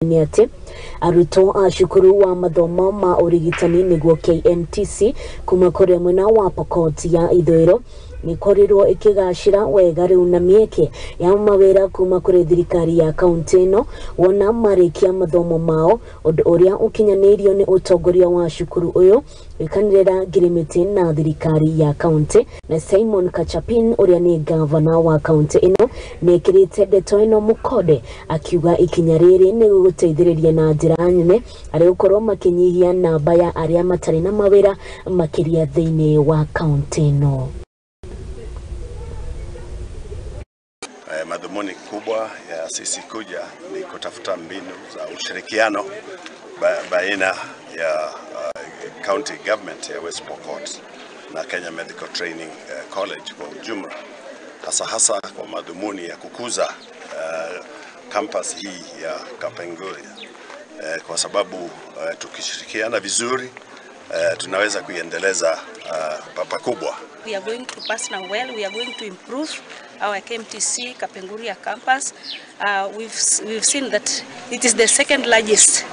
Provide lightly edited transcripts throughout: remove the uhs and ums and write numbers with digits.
Nĩ atĩ arutwo a cukuru wa mathomo ma ũrigitani nĩguo KMTC kuma kũrĩa mwena wa Pokot ya ithũĩro nĩkorirwo ĩkĩgacĩra wega rĩu na mĩeke ya mawĩra kuma kũrĩ thirikari ya kaunti ĩno wona marĩkia mathomo mao, ũndũ ũrĩa ũkinyanĩirio nĩ ũtongoria wa cukuru ũyũ gwĩkanĩrĩra ngirimiti na thirikari ya kaunti. Na Simon Kachapin ũrĩa nĩ gavana wa kaunti ĩno nĩekĩrĩte ndeto ĩno mũkonde akiuga ikinya rĩrĩ nĩ gũteithĩrĩria na njĩra nene harĩ gũkorwo makĩnyihia namba ya arĩa matarĩ na mawĩra makĩria thĩinĩ wa kaunti ĩno. Madhumuni kubwa ya sisi kuja ni kutafuta mbinu za ushirikiano baina ya county government ya West Pokot na Kenya Medical Training College kwa ujumla, hasa hasa kwa madhumuni ya kukuza campus hii ya Kapenguria, kwa sababu tukishirikiana vizuri tunaweza kuiendeleza pakubwa. We are going to partner well. We are going to improve our KMTC Kapenguria campus. We've seen that it is the second largest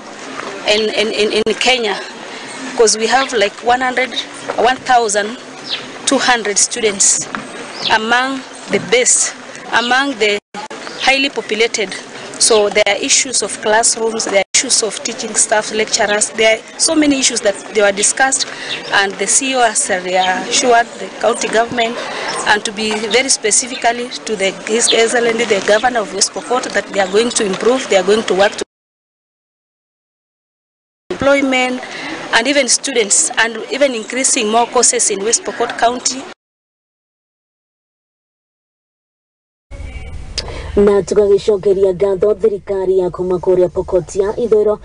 in Kenya, because we have like 1,200 students, among the best, among the highly populated. So there are issues of classrooms, there are issues of teaching staff, lecturers. There are so many issues that they were discussed, and the CEO has reassured the county government, and to be very specifically to the His Excellency the Governor of West Pokot, that they are going to improve, they are going to work to employment and even students, and even increasing more courses in West Pokot County. Na tugagicokeria ngatho thirikari ya kuma kuria Pokot ya ithũĩro.